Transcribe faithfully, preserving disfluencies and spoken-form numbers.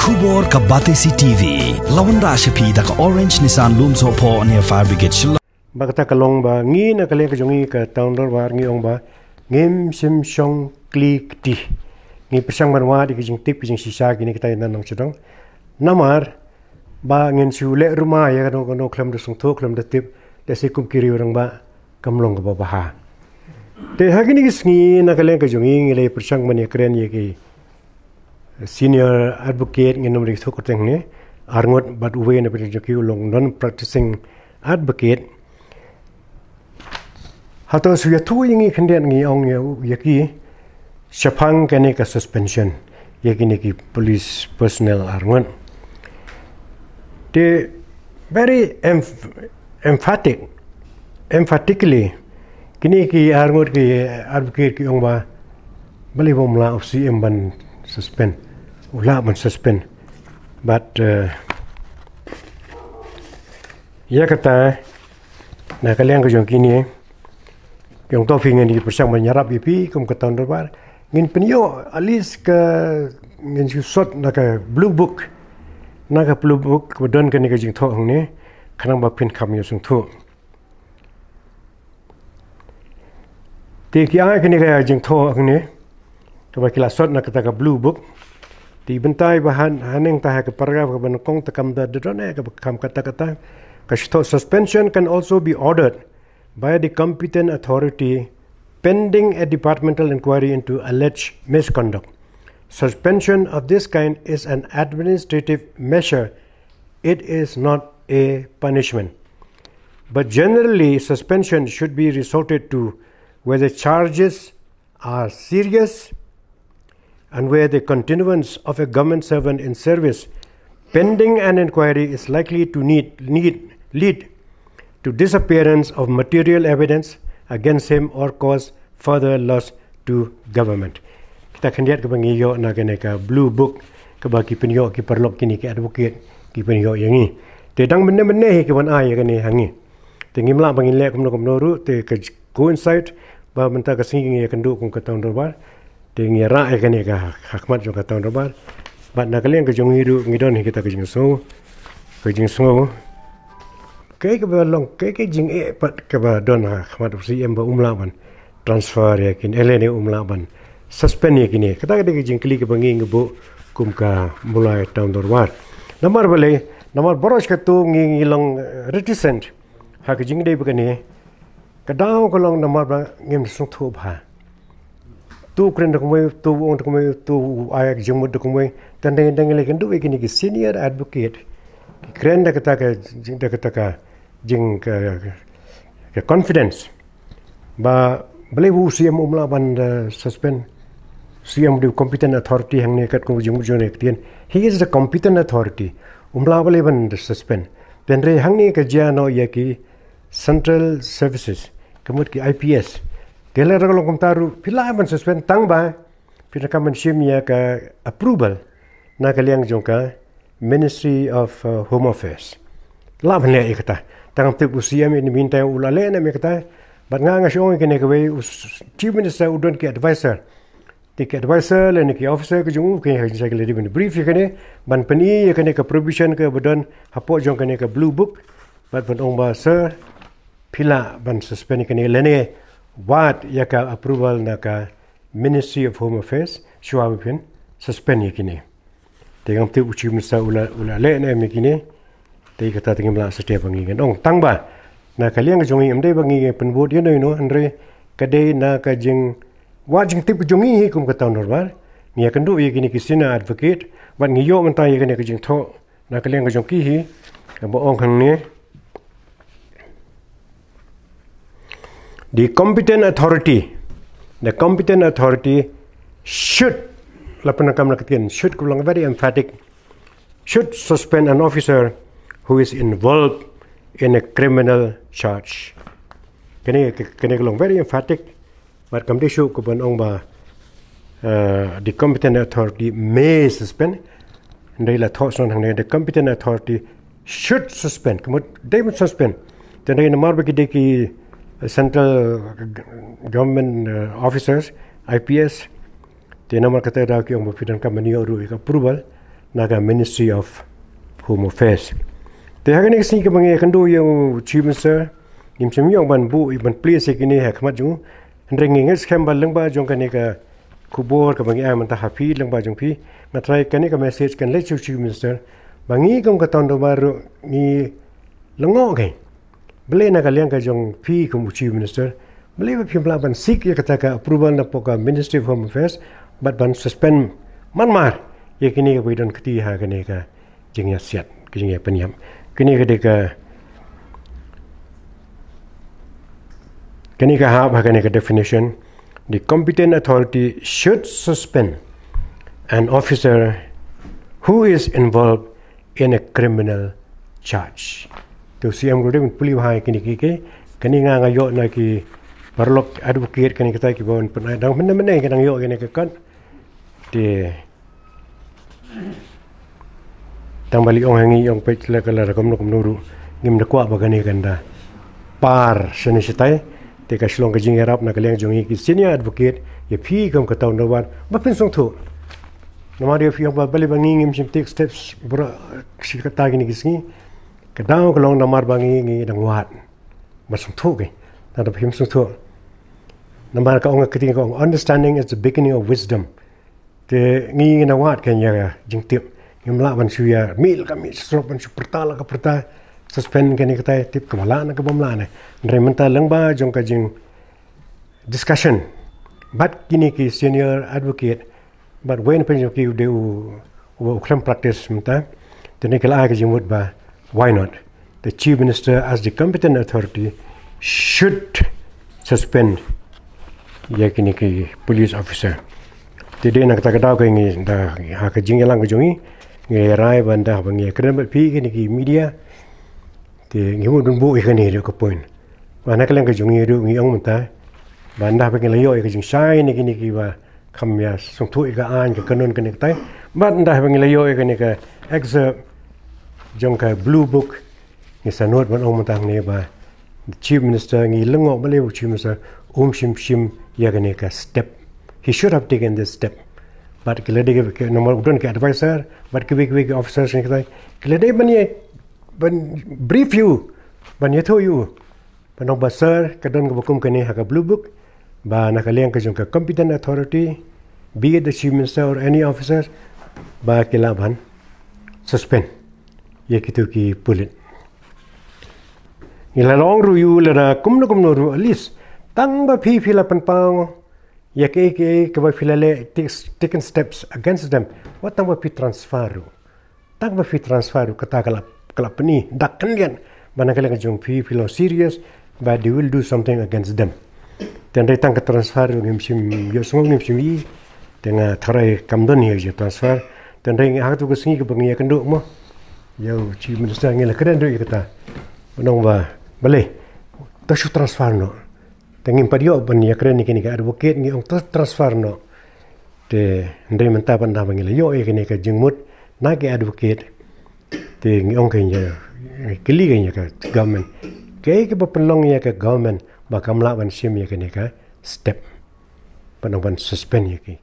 Khubor ka Batesi T V. Lawan da sha phi da ka Orange Nissan Lumsohphoh near Fire Brigade Shillong. Ba kata ka long ba ngi na ka liang ka jong ngi ka Town Dorbar ngi ong ba ngim shym shong kli kti. Ngi pyrshang ban wad ïa ki jingtip ki jingshisha kine kita ïa nang sha dong. Namar ba ngin shu leh ruma ïa kano kano khlem da sngewthuh khlem da tip, lehse kum ki riew rangbah kam long kaba bha. Te ha kine ki sngi na ka liang ka jong ngi ngi la pyrshang ban ïakren ïa ki senior advocate, ngin ym ri thuh kyrteng ne, arngut bad uwei na pyrshang jong ki u long non practicing advocate. Hato shu ïathuh ïa ngi khyndiat ngi ong ïa, ïa ki shaphang kane ka suspension ïa kine ki police personnel arngut. Te very emph-, emphatic, emphatically kine ki arngut ki advocate ki ong ba balei ba um lah u C M ban suspend, u lah ban suspend. But uh, ïa kata na ka liang ka jong kine, ki ong to phi, ngin ïa pyrshang ban ïarap ïa phi kum ka Town Dorbar. Ngin pynïoh at least ka, ngin shu sot na ka blue book, na ka blue book ba don kane ka jingthoh hangne, khnang ba phin kham ïohsngewthuh. Te ki ai kane ka jingthoh hangne kaba ki la sot na kata ka blue book. Te bynta ba ha, haneng ta ha ka paragraph kaba nyngkong te kam da don eh kaba kham kata kata. Ka shu thoh, suspension can also be ordered by the competent authority pending a departmental inquiry into alleged misconduct. Suspension of this kind is an administrative measure. It is not a punishment. But generally, suspension should be resorted to where the charges are serious and where the continuance of a government servant in service pending an inquiry is likely to need, need, lead to disappearance of material evidence against him or cause further loss to government. Kita khyndiat kaba ngi ïoh na kane ka blue book kaba ki pynïoh ki paralok kine ki advocate ki pynïoh ïa ngi. Te dang mynne mynne hi ki ban ai ïa kane ha ngi. Te ngim lah ba ngin leh kumno kumno ruh, te ka coincide ba mynta ka sngi ngi ïakynduh kum ka Town Dorbar. Te ngi rah ïa kane ka ha khmat jong ka Town Dorbar. Bad na ka liang ka jong ngi ruh ngi don hi kita ka jingsngew, ka jingsngew. Kaei kaba long, kaei ka jingeh pat kaba don ha khmat u C M ba um lah ban transfer ïa kine, eh lane um lah ban suspend ïa kine. Kata ka dei ka jingkylli kaba ngi ngi buh kum ka Mawlai Town Dorbar. Namar balei, namar baroh shi katta ngi ngi long eh, reticent ha ka jingdei ba kane. Ka daw ka long namar ba ngim sngewthuh bha. Tu kren da kumwei, tu ong da kumwei, tu ai jingmut da kumwei. Tang dang dang lei kynduh ïa kine ki senior advocate ki kren da kata ka jing, da kata ka jing ka, ka confidence ba balei u C M um lah ban da suspend. C M dei competent authority hangne katkum jingmut jong ne ktien. He is the competent authority. Um lah balei ban da suspend. Hynrei hangne ka jia noh ïa ki central services, ka mut ki I P S. Te lada ka long kumta ruh phi lah ban suspend tang ba phi donkam ban shim ïa ka approval na ka liang jong ka Ministry of uh, Home Affairs. Lah ban leh ïa kata. Tang tip u C M in the meantime u la leh ne em ïa kata. Bad nga nga shu ong ïa kane kawei, u s-, Chief Minister u don ki advisor. Te ki advisor lane ki officer ka jong u ki ha jingshai ki la dei ban brief ïa kane, ban pyni ïa kane ka provision kaba don hapoh jong kane ka blue book. Bad ban ong ba sir, phi lah ban suspend ïa kane lane wad ïa ka approval na ka Ministry of Home Affairs shuwa ba phin suspend ïa kine. Te ngam tip u Chief Minister u la, u la leh ne em ïa kine. Te kata te ngim lah satia ba ngi ngan ong tang ba na ka liang jong ngi ym dei ba ngi pynbud ïano ïano, hynrei ka dei na ka jingwad jingtip ka jong ngi hi kum ka Town Dorbar. Ngi ïakynduh ïa kine ki senior advocate bad ngi ïoh mynta ïa kane ka jingthoh na ka liang ka jong ki hi kaba ong hangne. The competent authority, the competent authority should, la pyndonkam la ka ktien should, ka long very emphatic, should suspend an officer who is involved in a criminal charge. Kane, kane ka long very emphatic. Bad kam dei shuh ka ban ong ba uh, the competent authority may suspend. Hynrei la thoh shuh hangne, the competent authority should suspend. Ka mut dei ban suspend. Te hynrei namar ba ki dei ki central government uh, officers, I P S, te namar kata da ki ong ba phi donkam ban ïoh ruh ïa ka approval. na ka Ministry of Home Affairs. Te ha kane ka sngi kaba ngi ïakynduh ïa u Chief Minister, ngim shym ïoh ban buh, ban plie ïa kine ha khmat jong u. Hynrei ngi ngeit skhem ba lyngba jong kane ka khubor kaba ngi ai mynta ha phi, lyngba jong phi, nga tharai kane ka message kan leit sha u Chief Minister ba ngi kum ka town dorbar ruh ngi lyngngoh kein. Balei na ka liang ka jong phi kum u Chief Minister, balei ba phim lah ban seek ïa kata ka approval napoh ka Ministry of Home Affairs bad ban suspend manmar ïa kine kiba don kti ha kane ka jingïasiat, ka jingïapyniap. Kane ka dei ka, kane ka hap ha kane ka definition. The competent authority should suspend an officer who is involved in a criminal charge. To C M Gordon puli wahai kini ki ke, kani nga nga ïoh na ki paralok advocate kani kata ki bawan pernah dang mena mena ki dang ïoh kini ke kan. Te tang bali ong hangi ong pek la kala rakom no kumno ru ngim da kwah ba kani kan da par shani shatai. Te ka shlong ka jingïarap na ka liang jong i ki senior advocate ïa phi kum ka town dorbar ba phin sngewthuh. Namar ïa phi ong ba bali ba ngi ngim shim take steps bra shi kata kini ki sngi. Ka daw ka long namar ba ngi ngi dang wad. Ba sngewthuh ki. Tang da phim sngewthuh. Namar ka ong ka ting ka ong understanding is the beginning of wisdom. Te ngi ngi na wad ka ïa jingtip. Ngim lah ban shu ïa mih la ka mih, srok ban shu pyrta la ka pyrta. Suspend kani kata tip ka ba lah na ka bym lah na. Hynrei mynta lyngba jong ka jing discussion bad kini ki senior advocate bad wei na pynjong ki u dei u u khlem practice mynta. Te ne ki la ai ka jingmut ba why not? The Chief Minister as the competent authority should suspend ïa kini ki police officer. Te dei na kata ka daw ka ngi da ha ka jingïalang ka jong ngi ngi rai ban da ba ngi kren bad phi kini ki media. Te ngi mut dun buh ïa kani ïa ka point. Ba na ka liang ka jong ngi ruh ngi ong mynta ba nda ba ngi la ïoh ïa ka jingshai ne kini ki ba kham ïa sngewthuh ïa ka aiñ ka kanun kani katai. Ba nda ba ngi la ïoh ïa kani ka excerpt jong ka blue book. Ngi sa nud ban ong mynta hangne ba Chief Minister ngi lyngngoh balei u Chief Minister um shim shim ïa kani ka step. He should have taken this step. Bad ki la dei ki number u don ki advisor bad ki wei ki wei ki officers ne katai ki la dei ban ïa ban brief ïa u ban ïathuh ïa u. Ban ong ba sir ka don kaba kum kane ha ka blue book ba na ka liang ka jong ka competent authority, be it the Chief Minister or any officer, ba ki lah ban suspend ïa kitu ki pulit. Ngi la long ruh ïa u lada kumno kumno ruh at least tang ba phi phi la pynpaw ïa kaei kaei kaba phi la leh, take, taken steps against them. Wat tang ba phi transfer ruh. Tang ba phi transfer ruh kata ka la ka la pyni da khyndiat ba na ka liang ka jong phi phi long serious ba they will do something against them. Te hynrei tang ka transfer ruh ngim shym ïohsngew ngim shym i. Te nga tharai kam don ïa ka transfer. Te hynrei ha katu ka sngi kaba ngi ïakynduh mo ïa u Chief Minister ngi la kren ruh ïa kata. Ba ong ba balei to shu transfer noh. Te ngim pat ïoh ban ïakren ïa kine ki advocate ngi ong to transfer noh. Te hynrei mynta pat nda ba ngi la ïoh ïa kane ka jingmut na ki advocate. Te ngi ong ka ïa kylli ka ïa ka government. Kaei kaba pynlong ïa ka government ba kam lah ban shim ïa kane ka step. Ban ong ban suspend ïa ki.